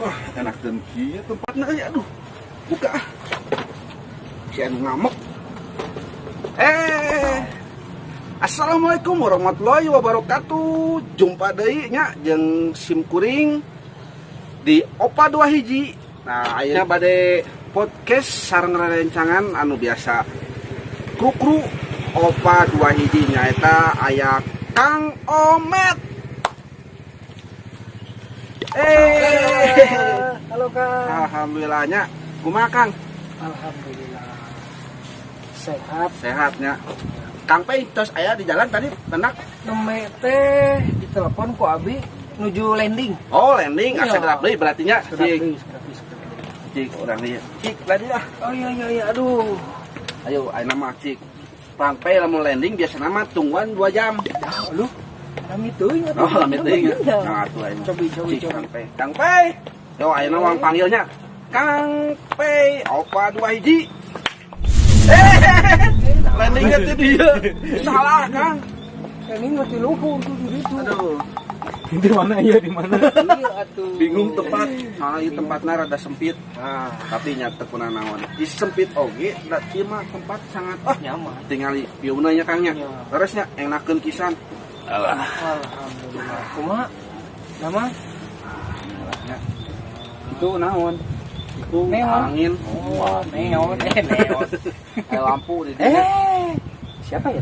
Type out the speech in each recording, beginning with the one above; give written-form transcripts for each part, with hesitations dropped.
Wah, enak dan kieu tempatna euy, aduh. Buka ah. Si anu ngamuk. Eh. Assalamualaikum warahmatullahi wabarakatuh. Jumpa deui nya jeung sim kuring di Opa Dua Hiji. Nah, ayeuna bade podcast sareng rerencangan anu biasa. Kru-kru Opa Dua Hiji nyaeta aya Kang Omet. Eh, Halo, Kang. Alhamdulillahnya. Kumaha, Kang? Alhamdulillah. Sehat. Sehatnya. Kang Pei tos aya di jalan tadi tenak. Nembe teh ditelepon ku abi nuju landing. Oh, landing. Iya. Asa gerak deui berarti nya. Segera Cik, deui, segera deui, segera deui. Cik urang ieu. Cik tadi lah. Oh iya, aduh. Ayo, ayeuna mah cik. Kang Pei lamun landing biasana mah tungguan 2 jam. Ya, lu lami teuing atuh. Oh, lami teuing ya. Iya. Nah, atuh ayeuna. Cobi, cobi, Cik, cobi. Kang Pei. Kang Pei. Yo, ayeuna urang panggilnya. Kang Pei, Opa Dua Hiji. Eh, landingnya teh dia. Salah, Kang. Landing mah ti luhur tuh di ditu. Aduh. Di mana ya, di mana? Iya atuh. Bingung tempat. Soalnya ieu tempatnya rada sempit. Ah, Tapi nya teu naon. Di sempit oge, da ieu mah tempat sangat ah nyaman. Tingali view-na nya, Kang, nya. Iya. Terusnya enakeun pisan. Alah. Alhamdulillah. Kumaha? Nama? Ya. Itu naon? Itu Neon. angin. Oh, neon, eh neon. Eh, lampu di dieu. Eh, siapa ya?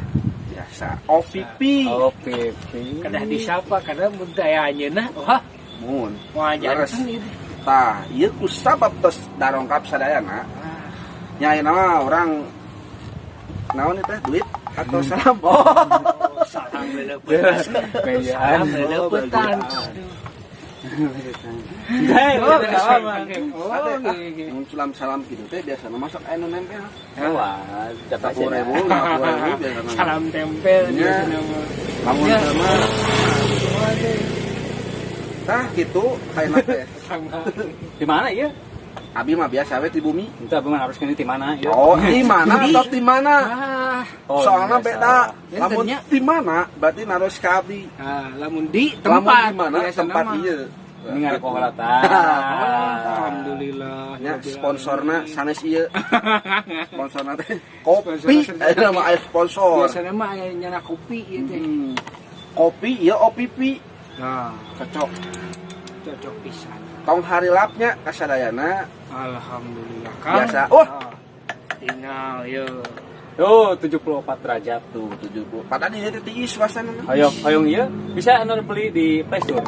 Biasa. OVP. Oh, Pipi. Kedah disapa karena mun teh aya anjeunna, wah, Mun. wah Leres. janten itu. Tah, ieu ku sabab tos darongkap sadayana. Nya ayeuna mah urang naon ieu teh, duit atau salam? Oh. Oh, salam leleupetan. Gayaan. Salam leleupetan. Hei, Oh, salam. oh, gitu. Mun salam-salam gitu teh biasana masuk aya nu nempel. Wah, dapat 10.000, 50.000 biasana. Salam tempel Iya. biasana mah. Lamun Ya. teu mah Kumaha teh? tah gitu ayeuna teh. Sama. Di mana ya? Abi mah biasa we di bumi. Itu abi mah harus kena di mana ya? Oh, di mana atau di mana? Ah, Oh, Soalnya biasa. beda. Lamun Bentennya. di mana berarti naros ka abdi. Ah, lamun di Lamun tempat di mana biasana tempat mah. ieu. Ini ngarep kolatan. Alhamdulillah. Nya Rabbil sponsorna alamin. sanes ieu. Sponsorna teh kopi. Sponsorna Ayeuna mah aya sponsor. Biasana mah aya nyana kopi ieu teh. Kopi ieu OPP. Nah, Cocok. cocok pisan. Tong harilapnya kasadayana. Alhamdulillah, Kang. Biasa. Oh. Ah, tinggal ye. Tuh, 74 derajat. Tuh 70. Padahal di dieu tiis suasana. Hoyong, hoyong iya, bisa anu beli di Play Store.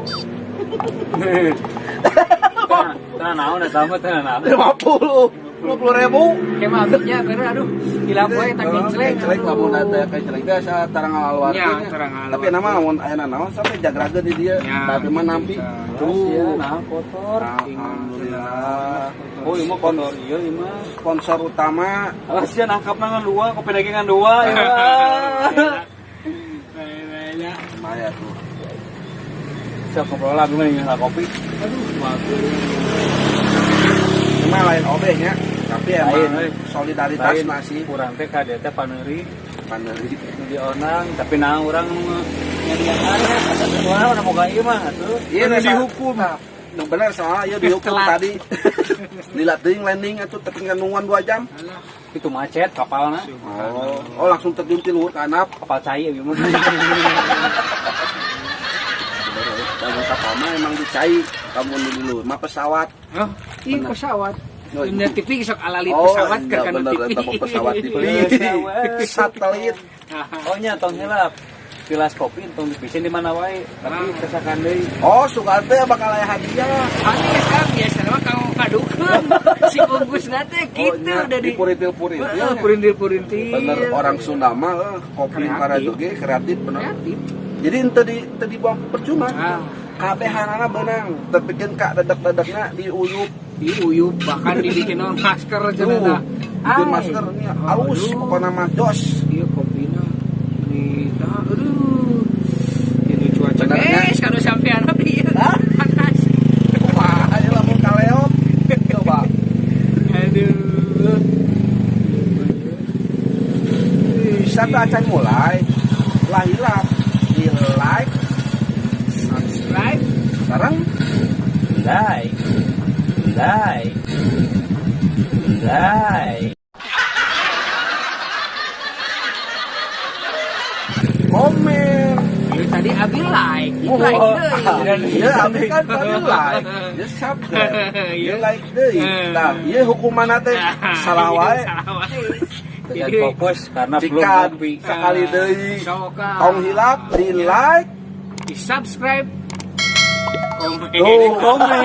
Tenang, naon eta mah, tenang naon. 50 50 ribu. Kayak mah abdinya bener, aduh. Hilap wae tak kenceleng. Kenceleng lamun ada kenceleng teh asa tarang ngaluarkeun Nya, nya. tarang Tapi nama lamun aya naon sampai jagrageun di dieu. Nya, Tapi mah nampi. Tuh, ya, nah kotor. Alhamdulillah. Oh, ieu mah kotor ieu, ieu mah. Sponsor utama. Alas sia nangkap ngan dua, kopi dagingan dua, ieu mah. Banyak. Lumayan tuh. Siap ngobrol lah, gimana lah kopi. Aduh, bagus. Cuma lain obeh nya, tapi emang Lain, euy. solidaritas Lain masih kurang teh ka dieu teh paneuri paneuri. nu dionang, tapi nah urang nu nyadiakan. Wah, udah boga ieu mah atuh. Iya, Anu nasa- dihukum. Nu bener soalnya ieu dihukum Telat. tadi. Lila teuing landing atuh tapi nungguan 2 jam. Alah, Itu macet kapalna. Oh, oh langsung terjun ti luhur ka handap. Kapal cai ieu mah. Lamun kapal mah emang dicai, lamun di luhur mah pesawat. Oh, ini pesawat. Oh, Dunia TV sok alali Oh, pesawat iya, ke kana bener, TV. eta mah pesawat TV. Pesawat. Satelit. Oh nya tong hilap. Tilas kopi tong dipisin di mana wae, tapi Ah. kesakan deui. Oh, sugan teh bakal aya hadiah. Ane kan biasanya mah kamu ngadukeun si bungkusna teh gitu Oh, nya, udah di dipurintil-purintil. Heeh, purintil-purintil. Bener orang Sunda mah kopi Kreatif. karajoge kreatif bener. Kreatif. Jadi ente di ente dibuang percuma. Ah. Kabehanana beunang, tepikeun ka dadak-dadakna diuyup. Diuyup bahkan dibikin non masker cenah Tuh, tah. bikin Ai. masker nya halus Aduh. pokokna mah jos. Iya kopina. Nih, tah, aduh. Ini cuaca. Bener, nya. Eh, kalau sampean abdi ieu. Panas. Wah, ayo lamun kaleot. Coba. Aduh. Bisa tuh acan mulai. Lah hilap. Di like Subscribe. sekarang. Like. Like. Like. Komen. Ieu tadi abi like, di Oh, like deui. Ya, abi kan tadi like, ya subscribe, ya like deui. Nah, ieu hukuman teh salah wae. Salah wae. Dan fokus karena belum Jika ngopi. sekali deui Sok, ah. tong hilap di like, Di subscribe, komen. Tuh. Komen.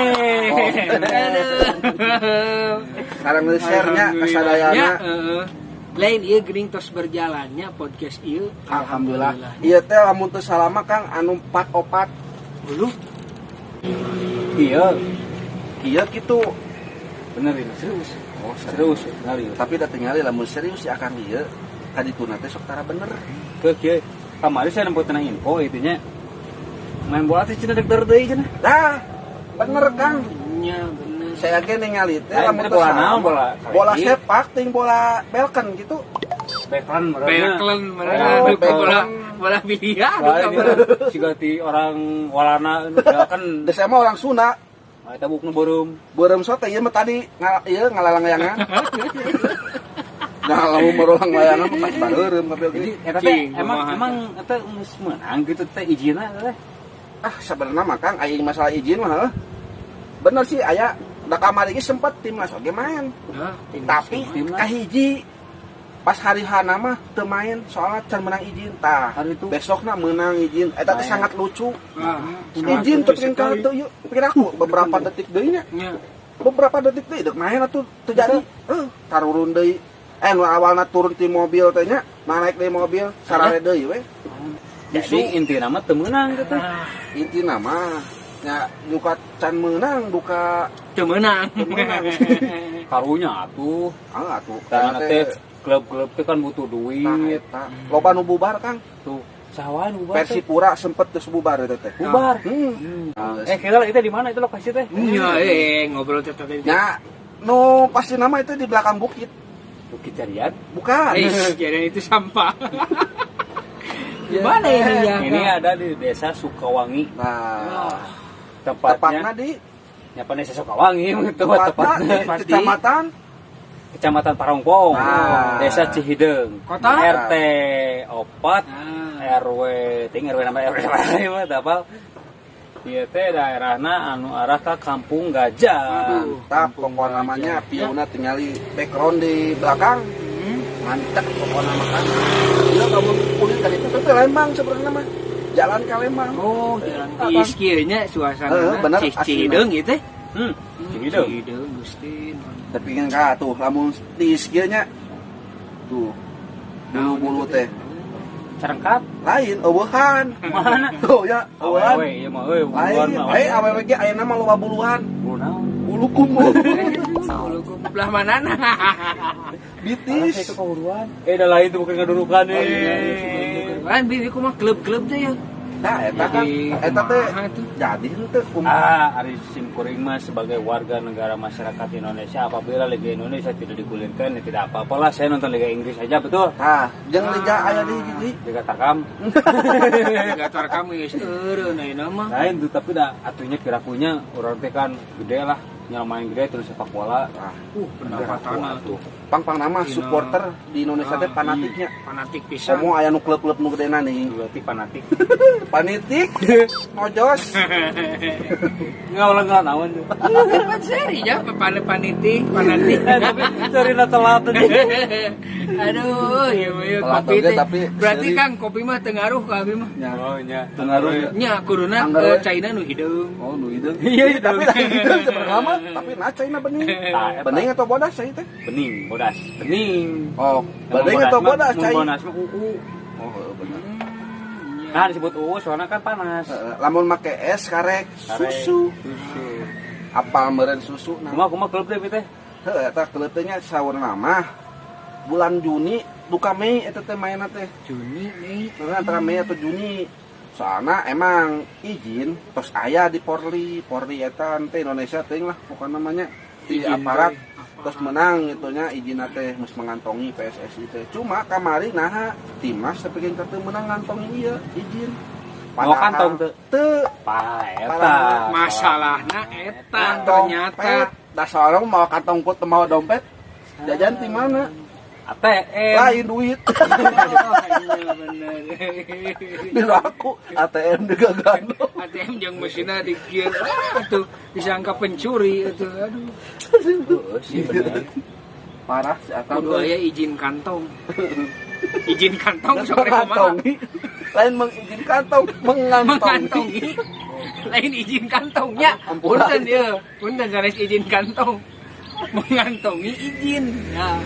Aduh. Sekarang di share-nya ke Ya, sadayana. heeh. Lain ieu geuning tos berjalannya podcast ieu. Alhamdulillah. Ieu teh lamun teu salah mah Kang anu 4 4. Dulu Iya, Ieu kitu. bener ini serius. Oh, Serius, bener ieu. Tapi da tingali lamun serius si Akang ieu kadituna teh sok tara bener. Ke kieu. Kamari saya nempo tenang info itunya. Main bola teh cenah dek deui cenah. Nah, bener Kang. nya bener. Saya ge ningali teh Lain lamun teh teu bola salah naon, mah. bola Bola kaki. sepak ting bola belken gitu. Backland merenya. Berklen mereka Oh, duka bola Berklen. bola biliar Lain duka bola. ieu siga ti orang Walana kan. Da saya mah orang Sunda. Nah, eta bukna beureum. Beureum sote ieu mah tadi ieu ngalalang layangan. Nah, lamun merulang layangan mah pas beureum kabeh Jadi ge. eta teh Cing, emang kumaha emang eta geus meunang gitu teh ijinna teh. Ah, sebenarnya mah Kang aya masalah izin mah heuh. Bener sih aya da kamari ge sempet timnas oge main. Hah, timnas Tapi Timnas. kahiji pas hari H mah teu main soalnya can menang izin tah. Hari itu. Besokna menang izin. Eta teh Main. sangat lucu. Ah, Izin lucu teu tinggal sekali. teu yuk. Pikir aku beberapa detik deui nya. Nya. Beberapa detik deui deuk main atuh teu jadi. Heuh, tarurun deui. Nu awalna turun ti mobil teh nya, naik deui mobil, sarare deui we. Jadi intina mah teu meunang gitu. Ah, Intina mah nya duka can meunang, duka teu meunang. Teu meunang. Karunya atuh. ah atuh. Karena teh klub-klub teh kan butuh Tah, duit. eta. Loba nu bubar Kang. Tuh, saha nu bubar teh? Persipura sempet geus bubar eta teh. Bubar. Hmm. Kita itu di mana itu lokasi teh? Nya ngobrol teh tadi. Nya nu pasti nama itu di belakang bukit. Bukit Carian. Bukan. Eh, kira itu sampah. Gimana ini ya? Ini ada di Desa Sukawangi. Nah, Tepatnya tepatnya di nyapa Desa Sukawangi itu tepatnya tepatnya di kecamatan Kecamatan Parongpong, Nah. Desa Cihideung, Kota? RT 4, Ah. RW ting RW nama RW sama mah apal. Ieu teh daerahna anu arah ka Kampung Gajah. Aduh. mantap pokoknya namanya piuna tinggali background di belakang. Mantap pokoknya makan. Iya kamu kulit tadi itu tapi Lembang sebenarnya mah. Jalan ke Lembang. Oh, jalan tiis kieu nya suasana. Heeh, bener, aslinya. Cihideung ieu teh. Cihideung. Cihideung Gusti. Tapi kan ka tuh lamun tiis kieu nya. Tuh. Bulu-bulu teh. Carengkat. Lain eueuhan. Mana? Tuh ya, eueuhan. Awewe ieu mah euy buluan Lain, mah. awewe ge ayeuna mah loba buluan. Bulu naon? Bulu kumu. Bulu belah manana. Bitis. Itu kaburuan. Dah lain itu bukan ngadurukan eh. Kan bibi kumaha klub-klub teh ya. Nah, eta kan Jadi, eta teh kumaha tuh? jadi henteu kumaha. Ah, ari simkuring mah sebagai warga negara masyarakat Indonesia apabila Liga Indonesia tidak digulirkan ya tidak apa-apalah saya nonton Liga Inggris aja betul. Tah, jeung liga aya di hiji. Liga Takam. Gator kami geus eureun ayeuna mah. Lain tuh tapi dah atunya pirakunya urang teh kan gede lah nyamain gede terus sepak bola. Tah, Pendapatan tuh. pang-pang nama supporter di Indonesia teh fanatiknya. Fanatik pisan. Komo aya nu klub-klub nu gedena nih. Berarti fanatik. Panitik, ngojos. Enggak ulah enggak naon tuh. Kan seri ya panitik, fanatik. Tapi sorry lah telat tadi. Aduh, iya iya Telat kopi oge, teh. tapi Berarti seri. Kang kopi mah teu ngaruh ka abi mah. Ya. Oh nya. Teu ngaruh ya. Nya kuduna Anggar we. China nu hideung. Oh, nu hideung. Iya, hideung. Tapi lain hideung sebenarnya mah, tapi nah caina bening. Tah, eta. Bening atau bodas cai teh? Bening, bodas. Bening. Oh, bening atau bodas cai? cai? Bodas mah UU. Oh, heeh, bener. Nah disebut UU soalnya kan panas. Heeh, lamun make es karek Karek. susu. Susu. Apal meureun susu nah. Kumaha kumaha klub teh teh? Heuh, eta klub teh nya saur nama bulan Juni duka Mei eta teh mainna teh. Juni, Mei. Karena antara Mei atau Juni. Soalna emang izin tos aya di Polri, Polri eta teh Indonesia teuing lah pokokna namanya di Izin aparat teh. terus menang itunya izin teh geus mengantongi PSSI teh. Cuma kamari naha timnas teh pikeun ka teu menang ngantongi ieu izin. Mau kantong teu? Teu. Pa eta. Padahal Masalahna eta Kantong ternyata pet. Da seorang mau kantong put mau dompet. Jajan di mana? ATM. Lain duit. Oh, bener. Bila aku ATM digagano. ATM yang mesinnya dikir, ah, tuh disangka pencuri itu, aduh. Heeh sih bener. Parah si Akang. Kudu aya izin kantong. Izin kantong sok rek kumaha? Mengantongi. Lain mengizinkan kantong, mengantongi. Mengantongi. Lain izin kantongnya. Ampura. Punten ieu, punten sanes izin kantong. Mengantongi izin. Nah,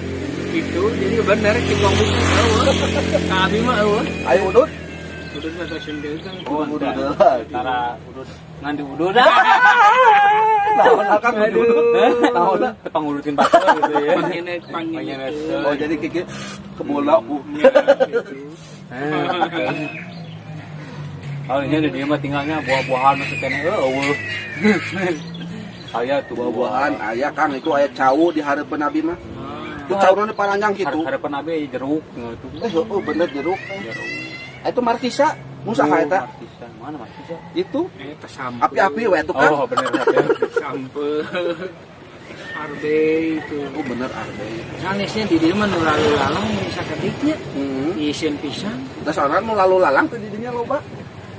itu jadi bener si Kong eueuh. Ka abi mah eueuh. Ayo udut. Udut mah tos sendiri kan. Oh, udut heula. Tara udut ngan diudut dah. Naon Akang udut? Naon? Tepang udutin batu gitu ya. Pangenet pangenet. Oh, jadi kiki kebola Ya, gitu. Kalau ini dia mah tinggalnya buah-buahan masuk kene eueuh. Aya tuh Buah-buahan aya Kang, itu aya cau di hareupeun abi mah. Itu cauna di paranjang gitu. Harapan abi jeruk gitu. Oh, bener jeruk. Jeruk. Itu markisa, mun saha eta? Markisa. Mana markisa? Itu Eta sampe. api-api we itu kan. Oh, bener. Sampe. Arbe itu. Oh, bener arbe. Sanesnya di dieu mah nu lalu lalang sakediknya. Heeh. Isin pisan. Da soalna nu lalu lalang teh di dinya loba.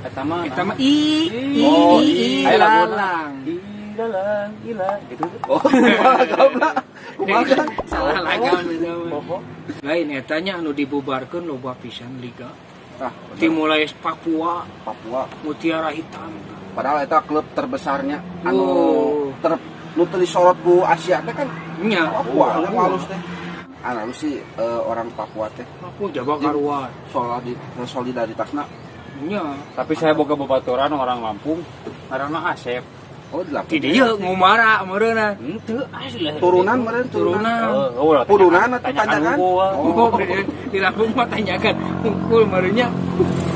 Eta mah. Eta mah i i Oh, i Ayo laguna. lalang. I lalang, ila gitu. Oh, kumaha gamna? Kumaha kan? Salah lagam eta mah. Oh. Lain etanya anu dibubarkeun loba pisan liga. Tah, Dimulai Papua, Papua. Mutiara Hitam. Padahal eta klub terbesarnya anu Oh. ter nu teu disorot ku Asia teh kan Nya, Papua anu halus teh. Anu sih orang Papua teh Papua Jawa Karuan. Solidaritasna. Nya. Tapi saya boga babaturan orang Lampung, ngaranna Asep. Oh, di Lampung. Ti dieu ngumara meureunna. Henteu asli. Turunan meureun turunan. Turunan. Oh, oh, Turunan atau tanyakan? Gua. Oh, di Lampung mah tanyakan hungkul meureunnya.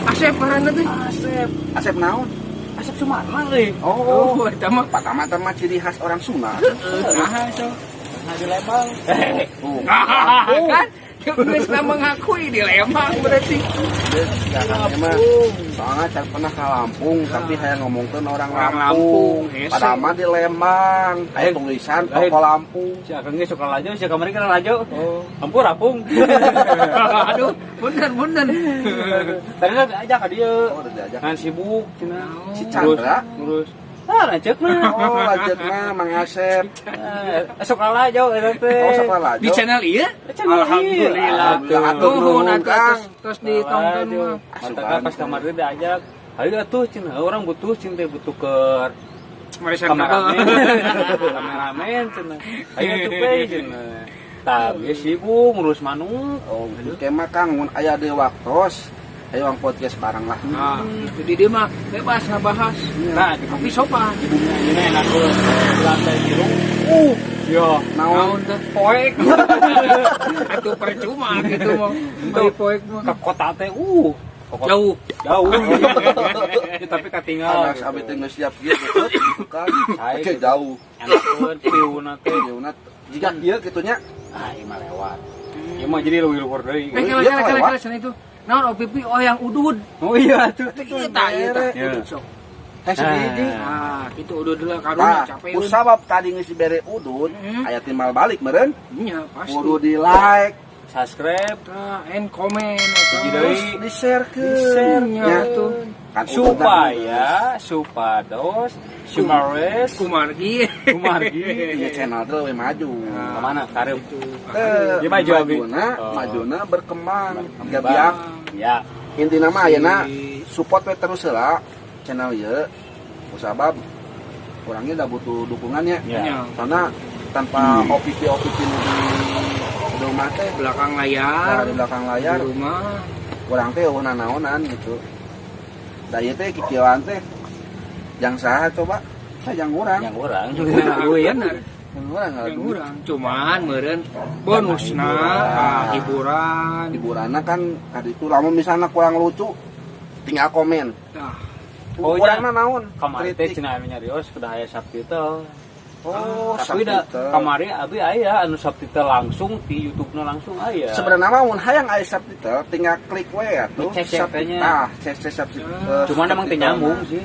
Asep ngaranna teh. Asep. Asep naon? Asep Sumarna euy. Oh, Oh, eta mah pertama tama ciri khas orang Sunda. saha sok. Nah di Lembang. Oh, Kan geus mengakui di Lembang berarti. Ya, emang soalnya can pernah ke Lampung, tapi hayang ngomongkeun orang Orang Lampung. Lampung, hese. Padahal mah di Lembang, aya tulisan toko Lampung. Si Akang ge suka lajo, si kamari kan lajo. Oh. Ampur apung. Aduh, punten punten. Tadi kan diajak ka dieu. Oh, udah diajak. Ngan sibuk cenah. Si Chandra. Ngurus. Ah, lanceukna. Oh, lanjutna Mang Asep. Sok lalajo eta teh. Oh, sok lalajo. Di channel ieu? Channel ieu. Alhamdulillah. Alhamdulillah. Nuhun atuh Kang. terus ditonton mah. Mantap pas kamar teh diajak. Ayo atuh cenah orang butuh cinta butuh ke Marisan kameramen. Kameramen cenah. Ayo atuh pe cenah. Tapi sibuk ngurus manuk. Oh, kema Kang mun aya deui waktos, ayo ang podcast bareng lah. Nah, itu di dieu mah bebas ngabahas. Nah, di Tapi sopan. di bumi ayeuna enak ke lantai biru. Yo, Naon? Naon teh? poek. Atuh percuma gitu mah. Bari poek mah. Ke kota teh ke kota- Jauh. Jauh. Ya, tapi katinggal. Anak abi teh geus siap kieu gitu kan. Sae Oke, gitu. jauh. Enakeun piuna teh. Jauhna jika kieu kitu nya. Ah, ieu mah lewat. Ieu mah jadi leuwih luhur deui. Eh, kala Iya, kala kala lewat. kala sana itu. Naon OPP oh yang udud. Oh iya tuh. Iya tah iya tah Iya. udud sok. Heh sebiji. Ah, gitu udud lah karunya Nah, capek. kusabab tadi geus dibere udud, Hmm. aya timbal balik meureun. Nya pasti. Kudu di like, Subscribe, Tah, and komen eta. Hiji terus deui. di share ke. Di-share-nya tuh. Kan ududna supaya supados sumares Kumargi. kumargi geus. Iya, channel teh leuwih maju. kemana karep Itu. Teh, Dia maju, Abi. majuna, Oh. majuna berkembang. Berkembang. Gabiak. Ya Intina mah ayeuna support we terus heula channel ieu. Kusabab urangnya udah butuh dukungannya. ya Nya. Karena tanpa OPP OPP nu di rumah teh Belakang nah, layar. di belakang layar Di rumah. urang teh eueuh nanaonan gitu. Da ieu teh kikieuan teh jang saha coba? Tah jang urang. yang orang Nah, bener. Jang urang Yang aduh. urang. Cuman meureun bonusna ah, hiburan. Hiburanna kan kadi itu lamun misalnya kurang lucu tinggal komen. Nah, Oh, iya. Kurangna naon? kamari teh Kritik. cenah anu nyarios kudu aya subtitle. Oh, Tapi da subtitle. kamari abi aya anu subtitle langsung di YouTube-na langsung aya. Sebenarnya mah mun hayang aya subtitle tinggal klik we atuh. Cek cek Subtitle. nya. Tah, cek cek subtitle. Cuman emang teu nyambung sih.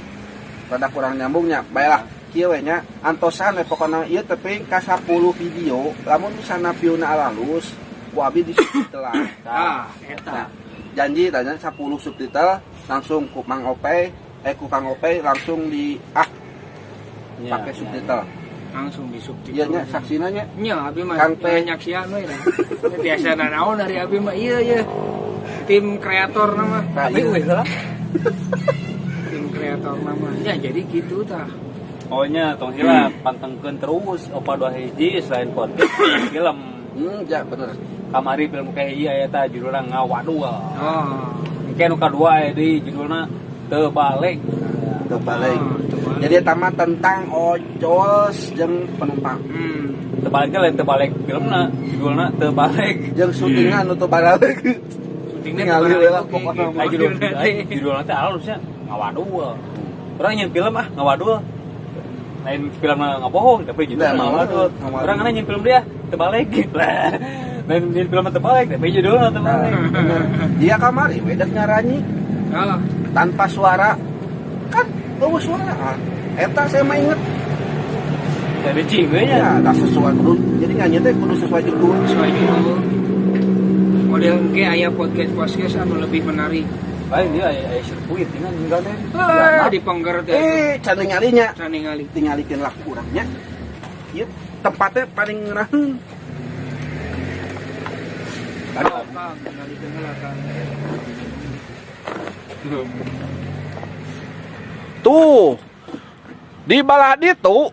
Rada kurang nyambungnya. Baiklah, Kieu we nya, antosan we pokona ieu tepi ka 10 video, lamun misalna view-na alus, ku abi di subtitle. Ah, eta. Janji tanya 10 subtitle langsung ku Mang Ope, ku Kang Ope langsung di pakai subtitle. Langsung di subtitle. Iya nya, saksina nya. Nya abi mah Kang P. nyaksian we lah. Biasa nanaon dari abi mah iya iya. Tim kreator nama. Nah, Tapi iya. euy heula. Tim kreator nama. Ya jadi gitu tah. Pokoknya tong hilap pantengkeun terus opa dua hiji selain podcast film. Ya bener. Kamari film kahiji aya tah judulna Ngawadul. Oh. Engke nu kadua aya deui judulna Terbalik. Terbalik. Oh, terbalik. Jadi eta mah tentang ojol jeung penumpang. Terbalik teh lain terbalik filmna, judulna Terbalik. Jeung syutingna anu teu balik. Syutingna Ningali terbalik we lah oke, pokokna gitu. mah. Ai judulna teh alusnya Ngawadul. Urang nyeun film ah Ngawadul. Lain filmna ngabohong tapi judulna Nah, Ngawadul. Ngawadul. Urang kan nyeun film dia terbalik. Lah. Lain nyeun filmna terbalik tapi judulna terbalik. Nah, bener. Dia kamari we dek ngaranyi Ah, tanpa suara. Kan eueuh suara. Ah, eta saya mah inget. Jadi cing we nya. Ya, tak sesuai kudu. Jadi nyanyi teh kudu sesuai judul. Sesuai judul. Model engke aya podcast-podcast anu lebih menarik. Lain dia aya sirkuit dengan gandeng. Ah, di pengger teh. Can ningalinya. Can ningali. Tingalikeun laku urangnya. Ieu tempatnya paling ngeunaheun. Oh, Kang, tingalikeun heula, Kang. Tuh. Di balah ditu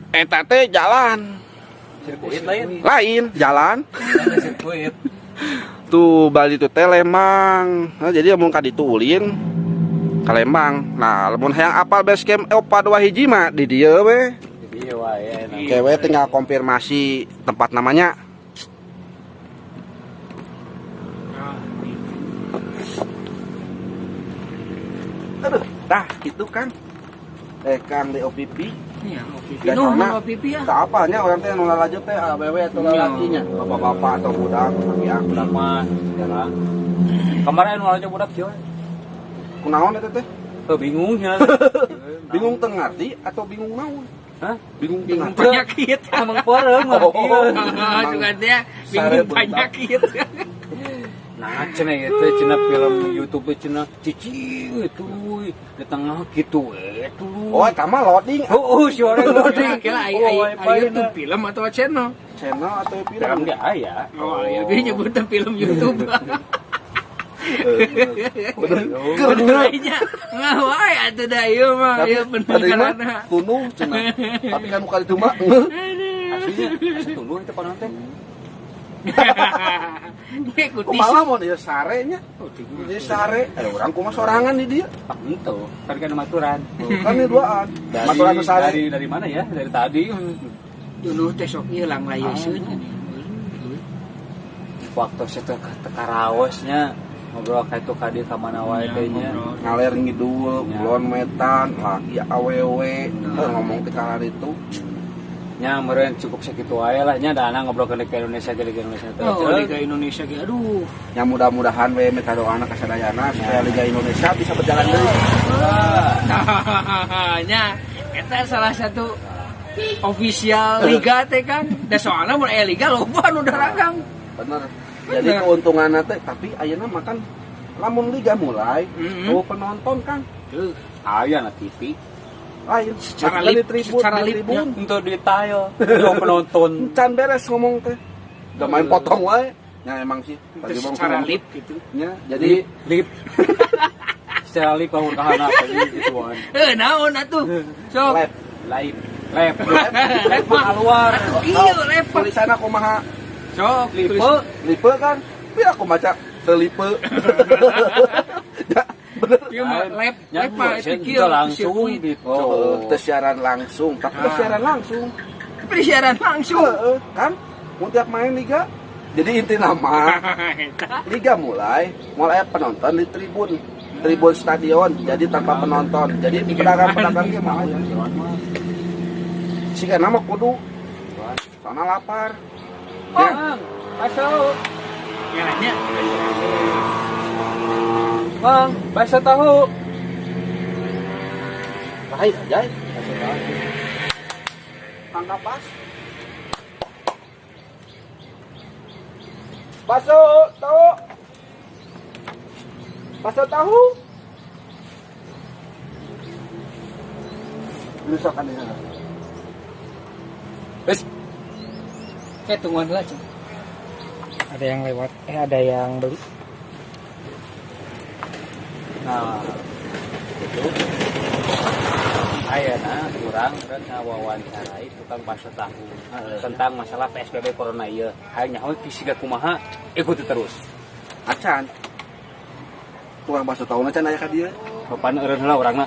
eta teh jalan. Sirkuit lain. Lain jalan. Sirkuit. Tuh bali itu teh Lembang. Nah, jadi mun ka ditu ulin ka Lembang. Nah, lamun hayang apal base camp opa dua hiji mah di dieu we. Jadi wae enak. Oke we tinggal konfirmasi tempat namanya. Ah, gitu. Aduh, tah gitu kan. Kang di OPP. Iya, OPP. Dan Nuhun karena OPP ya. Tak apanya orang teh nu lalajo teh awewe atau lalakinya, bapak-bapak atau budak, tapi aku Budak mah jarang. Kemarin anu lalajo budak kieu. Kunaon eta teh? Tuh bingung ya. Bingung teu ngarti atau bingung naon? Hah? Bingung teu Bingung ngarti. penyakit. Emang peureum Oh. Ah, juga dia Sare bingung bentak. penyakit. Nah, cenah ieu teh cenah film YouTube teh cenah cicing itu di tengah gitu tuluy. Oh, eta mah loading. Oh, si orang loading. Kira Oh, ai wifi-na. YouTube film atau channel? Channel atau film? Film ge aya. Oh, ya bi nyebutnya film YouTube. Bener. Bener aja. Nggak wae atuh da ieu mah Tapi ieu bener tadi mah karena. tunduh cenah. Tapi kan muka itu mah ngeuh. Aslinya asa tunduh itu panon teh. Ngikuti. Kumaha mun ieu sare nya? Oh, tigu. Ieu sare, urang kumaha sorangan di dieu. Henteu, kan kan maturan. Kan ini duaan. Dari, Maturan nu sare. dari mana ya? Dari tadi. Dulu teh sok ieu lang layeseun. Waktu saya teh teka raosnya ngobrol ka itu ka dieu ka mana wae teh nya. Ngaler ngidul, Ya. kulon wetan, laki awewe, ngomong teh kalar itu. Nya meureun cukup sakitu wae lah nya da ngobrol ke Liga Indonesia ke Liga Indonesia teh. Oh, Liga Indonesia ge aduh. Ya mudah-mudahan we minta doana ka sadayana supaya Liga Indonesia bisa berjalan deui. Nah, nya eta salah satu official liga teh kan. Da soalna mun aya liga loba nu dagang. Bener. Jadi keuntunganna teh tapi ayeuna makan lamun liga mulai, tuh penonton kan. Tuh, Aya na TV. Lain Secara Maksudnya lip, di tribun, secara di lip, tribun. Untuk detail, yo penonton. Can beres ngomong teh. Udah main potong wae. Ya emang sih. Itu secara lip gitu. Ya, jadi lip. Secara lip kamu kahana gitu kan. Naon atuh? Sok. lep. Lip, lep, lep mah keluar. Atuh kieu lep. Tulisanna kumaha? Sok, Lipe. tulis. Lipe kan? Biar aku baca telipe. Ya, bener. Ieu mah lep, Ya, lep mah itu kieu langsung sirkuit. gitu. Oh, teu siaran langsung, tapi teu Ah. siaran langsung. Tapi siaran langsung. Heeh, kan? Mun tiap main liga. Jadi inti nama liga mulai penonton di tribun, tribun stadion, jadi tanpa penonton. Jadi pedagang-pedagang ge mah aya. Siga nama kudu soalna lapar. Ya, Bang, bakso. Ya nya. Bang, bakso tahu. lain aja. Bakso tahu. Kang Kapas. Bakso tahu. Bakso tahu. Rusak kan di sana. Wes, Kayak tungguan lah, Cing. Ada yang lewat, eh, ada yang beli. Nah, itu ayeuna urang rek ngawawancarai tukang bakso tahu tentang masalah PSBB corona ieu. Hayang nyaho siga kumaha, ikuti terus. Acan. Tukang bakso tahu acan aya ka dieu. Bapak eureun heula urangna.